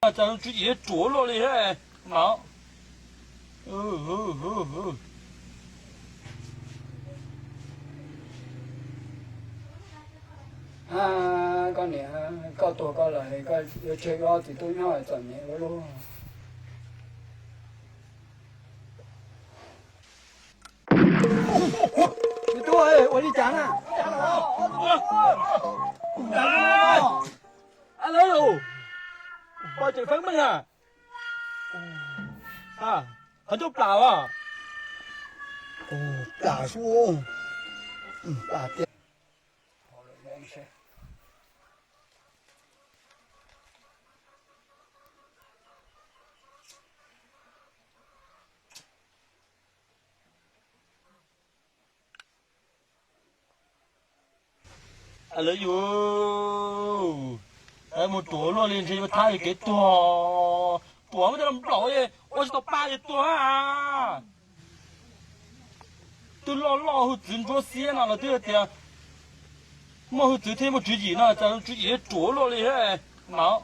Cas tswv yim ruam luaj li mas. Koj niam, koj tuag koj lawm, koj yuav tseg ob txiv tub nyob txom nyem ua luaj. Me tub, ua li cas na? Lawv, poj tseem feeb meej na. Qhov ncauj plam as? Plam xwb, plam tiag. Lawv yus, mus ruam luaj li ntshe yuav thab li kev tuag. Ruam muab coj los nplaum ua tsis tau pa es tuag. Twb loj loj hwj txwv ntsuab xiab no los twb tias muaj hwj txwv thiab muaj tswv yim no, cas tswv yim ruam luaj li mas.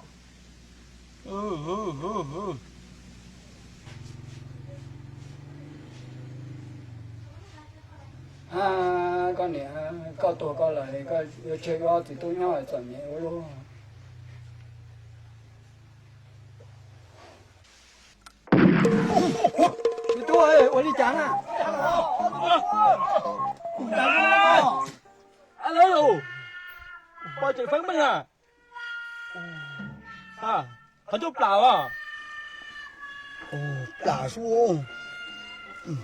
Koj niam, koj tuag koj lawm, koj yuav tseg ob txiv tub nyob txom nyem ua luaj. Me tub, ua li cas na? Lawv, poj tseem feeb meej na. Qhov ncauj plam as? Plam xwb,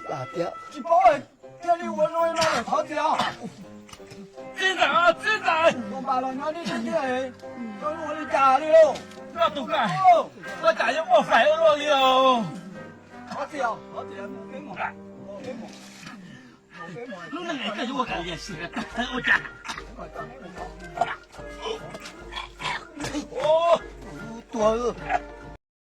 plam tiag. Tsis paub, thiaj li ua zoo no lawm thov txiv os. Txiv ntxawm, txiv ntxawm, tus npam los nyob tib si tiag, ua li cas li lauj? Koj tus koj, koj cas yuav muaj fais ua luaj li os. Thov txiv os, thov txiv, mus peb mus, mus peb mus. Lub neej koj yuav ua kam liam sim tag ua cas? Tuag.